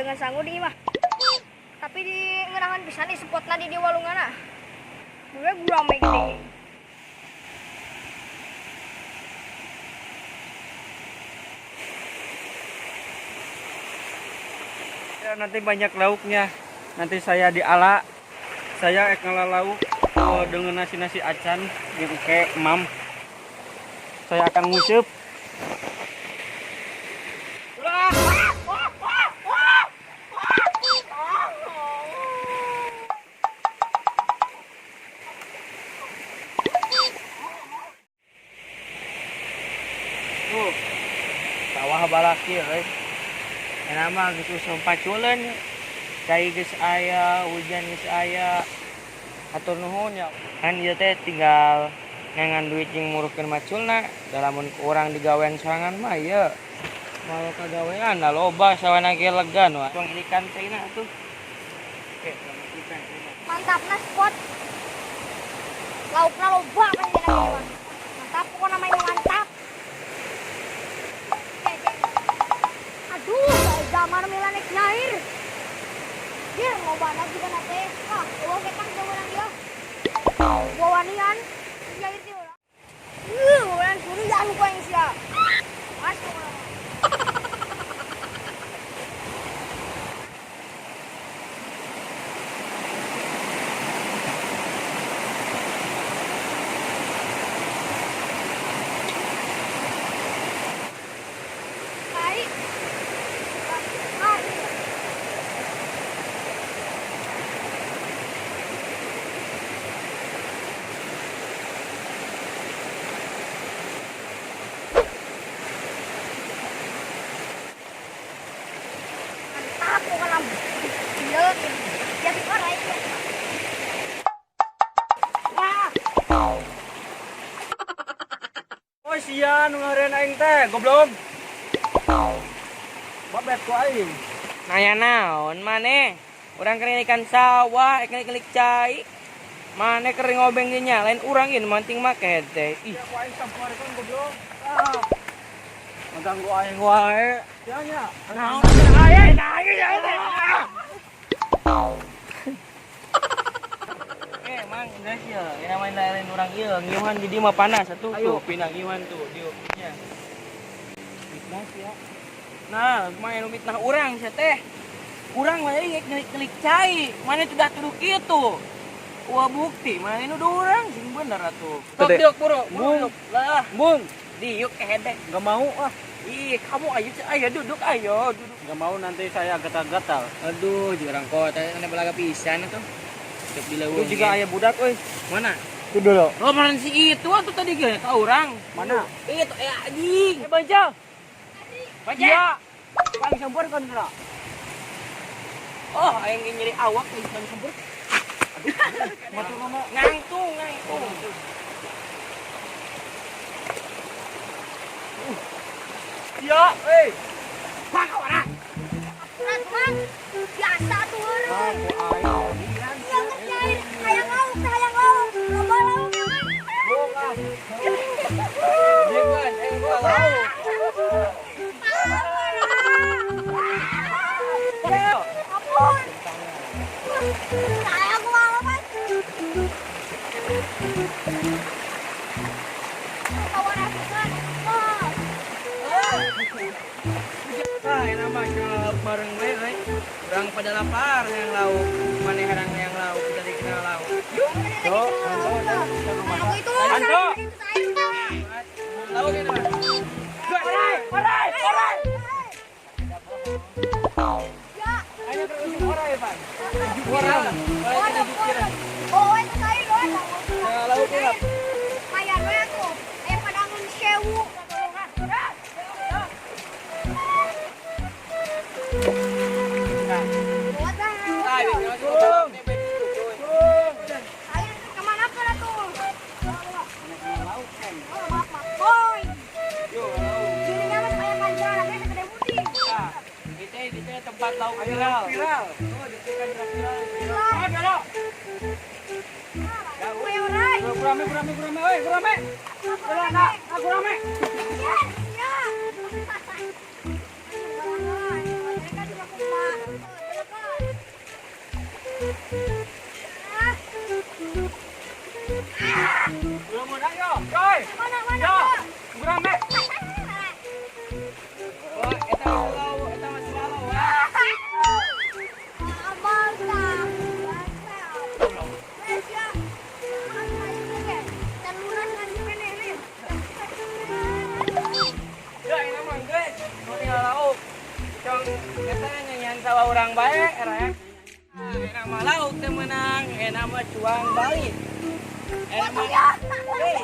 Dengan sangu di mah. Tapi di ngeunahan pisan di spotna di walunganna. Gue rame gede. Ya, nanti banyak lauknya. Nanti saya diala. Saya ek ngala lauk dengan nasi-nasi acan gitu kayak mam. Saya akan nguseup. Tuh. Sawah balaki euy. Enak mah geus usum paculeun. Cai geus aya, hujan geus aya. Hatur nuhun ya. Kan ieu teh tinggal ngangan duit jeung muruhkeun maculna. Da lamun ku urang digawean sorangan mah ieu moal kagawean da loba sawana ge legan wah. Tuang ikan caina atuh. Oke, tuang ikan caina. Mantapna spot. Laukna loba kan dina ieu mah. Mantap pokona mah ieu mantap. Aduh, zaman milan nek nyair. Dir, lobana juga na teh. Ah, eueuh ketang teu meunang dia. Wawanian nyair teh urang. Wawan surian ku aing sia. Mas pokona mah. Tai. Ah, mantap pokoknya. Iya, ya si orai. Wah, Oh sia nu ngareun aing teh, goblok. Babet ku aing. Nanya naon maneh? Urang keur ikan sawah, ek ngelik cai. Maneh keur ngobeng ge nya, lain urang ieu nu manting make teh. Ih, Ya ku aing sampuarkeun goblok. Ah. Ngaganggu aing wae. Sia nya. Naon? Aing aing aing. Eh, Mang, geus ieu. Ieu mah lain urang ieu, ngiuhan di dieu mah panas atuh. Ayo. Tuh, pindah ngiuhan tuh, dieu. Nya. Fitnah sia. Nah, kumaha nu mitnah urang sia teh? Urang mah ieu ngelik-ngelik cai. Mana sudah tuduh kitu. Wah bukti, mana nu urang sing bener atuh. Sok Tede. diuk buru, buru Bung. diuk. Lah, Bung, diuk kehedek. enggak mau ah. Ih, kamu ayo ayo duduk ayo duduk. Enggak mau nanti saya gatal-gatal. Aduh, juga orang kota ini belaga pisan atuh. Cek di leuweung. Itu juga aya budak euy. Mana? Itu dulu. Oh, mana si itu atuh tadi ge ka urang. Mana? Itu anjing. Eh, Banca. Banca. Iya. Aing sampeurkeun geura. Oh, aing ge nyeri awak geus ban sempur. Matu mama. Ngangtung, ngangtung. Iya, euy. Pak orang. aturan mang. Biasa tuh Ah, euy. ku aing. Iya geus nyair, hayang lauk teh hayang lauk. Loba lauk. Bung ah. Jangan, aing gua lauk. Ampun. Saya gua apa? Tawar asukan. Wah. Ah, enak mah ke bareng we euy. Urang pada lapar yang lauk. Maneh harang yang lauk, kita dikenal lauk. Yuk. Tuh, Aku itu Anto. itu saya. Lauk ini mah. Orai, orai, orai. Ya. Ayo ke ujung orai, Pak. Orai. Orai kita jukiran. Oh, itu saya doang. Nah, lauk ya. Lumayan we atuh. Aya padangan sewu. Nah, Buat lah. ah, ini masuk ke dalam teh itu, cuy. Ayo kemana ke atuh? Lauk kan. Oh, maaf, maaf. Boy. Yo, lauk. Jadinya mah supaya kanjuran lagi segede putih. Nah, itu tempat lauk viral. Viral. Oh, di sini kan viral. Viral. Ah, galo. Kue orai. Kurame, kurame, kurame, euy, kurame. Ulah, nak, kurame. Ya, ya. Mereka juga kumaha. Belum menang yo, coy. Mana mana. Yo, kurang be. Oh, eta lalu, eta masih lalu. Mantap. Mantap. Ya. Ya, ini mah geus. Nu tinggal lauk. Cong eta nyanyian sawah urang bae era ya. Enak mah lauk teu meunang, enak mah cuang balik. Enak mah. Hei,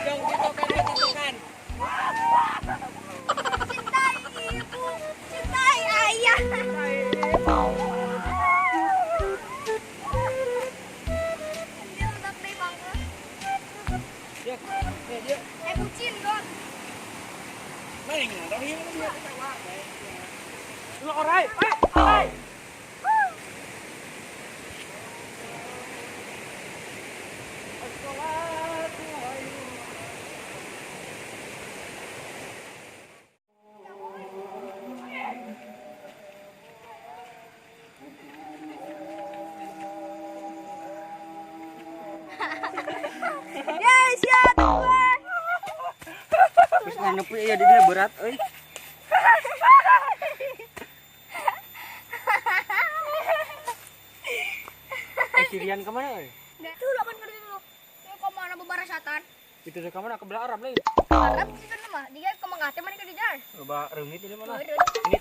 cong titokan we titokan. Cintai ibu, cintai ayah. Dia udah deh bangga. Dia, dia, dia. Bucin gon. Mana yang ngador ieu dia ketawa. Lu orai, eh, orai. Yes, ya gue. Terus nganepi ya dia berat euy. Sirian kemana euy? Itu lawan kerja itu. Ke mana bebarasatan? Itu ke mana ke belah Arab lagi. Arab sih kan mah. Dia ke Mangga teh mana ke dijar. Loba reungit ini mana? Meureun. Ini